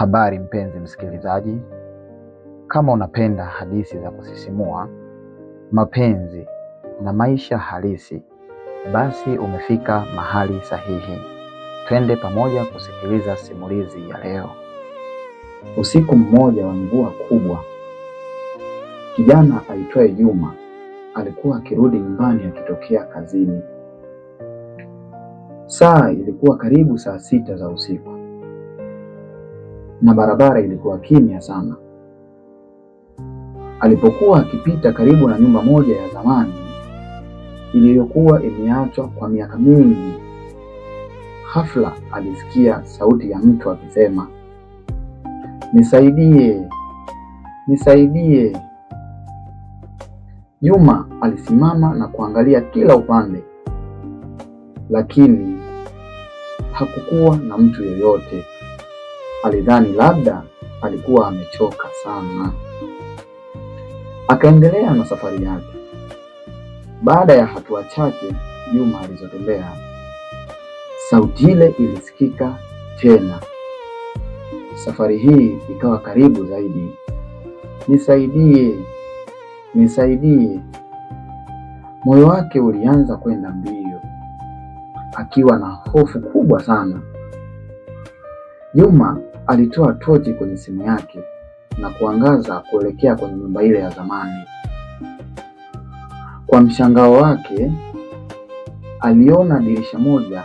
Habari mpenzi msikilizaji, kama unapenda hadithi za kusisimua, mapenzi na maisha halisi, basi umefika mahali sahihi. Twende pamoja kusikiliza simulizi ya leo. Usiku mmoja wa mvua kubwa, kijana aitwaye Juma alikuwa akirudi nyumbani akitokea kazini. Saa ilikuwa karibu saa 6 za usiku na barabara ilikuwa kimya sana. Alipokuwa akipita karibu na nyumba moja ya zamani iliyokuwa imeachwa kwa miaka mingi, ghafla alisikia sauti ya mtu akisema, "Nisaidie, nisaidie." Juma alisimama na kuangalia kila upande, lakini hakukuwa na mtu yeyote. Alidhani labda alikuwa amechoka sana. Akaendelea na safari yake. Baada ya hatua chache Juma alizotembea, sauti ile ilisikika tena. Safari hii ikawa karibu zaidi. "Nisaidie, nisaidie." Moyo wake ulianza kwenda mbio, akiwa na hofu kubwa sana. Juma alitoa tochi kwenye simu yake na kuangaza kuelekea kwenye nyumba ile ya zamani. Kwa mshangao wake, aliona dirisha moja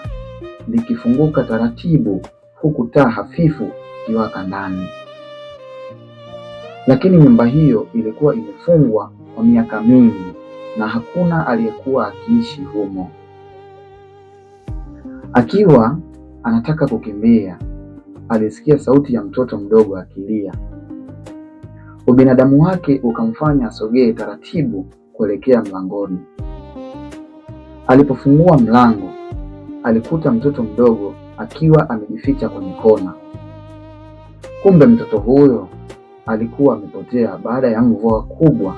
likifunguka taratibu huku taa hafifu ikiwaka ndani. Lakini nyumba hiyo ilikuwa imefungwa kwa miaka mingi na hakuna aliyekuwa akiishi humo. Akiwa anataka kukimbia, alisikia sauti ya mtoto mdogo akilia. Ubinadamu wake ukamfanya asogee taratibu kuelekea mlangoni. Alipofungua mlango, alikuta mtoto mdogo akiwa amejificha kwenye kona. Kumbe mtoto huyo alikuwa amepotea baada ya mvua kubwa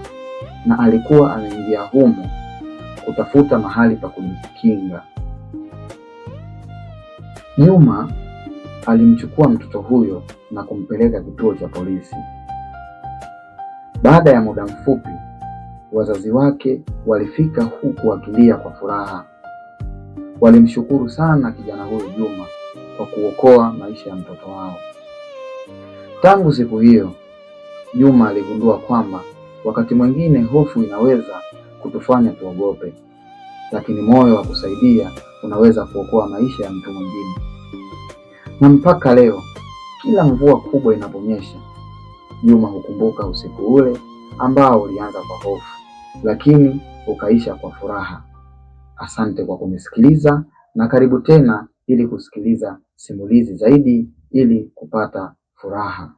na alikuwa ameingia humo kutafuta mahali pa kujikinga. Juma alimchukua mtoto huyo na kumpeleka kituo cha polisi. Baada ya muda mfupi, wazazi wake walifika huku wakilia kwa furaha. Walimshukuru sana kijana huyo Juma kwa kuokoa maisha ya mtoto wao. Tangu siku hiyo, Juma aligundua kwamba wakati mwingine hofu inaweza kutufanya tuogope, lakini moyo wa kusaidia unaweza kuokoa maisha ya mtu mwingine. Na mpaka leo, kila mvua kubwa inaponyesha, Juma hukumbuka usiku ule ambao ulianza kwa hofu, lakini ukaisha kwa furaha. Asante kwa kunisikiliza na karibu tena ili kusikiliza simulizi zaidi ili kupata furaha.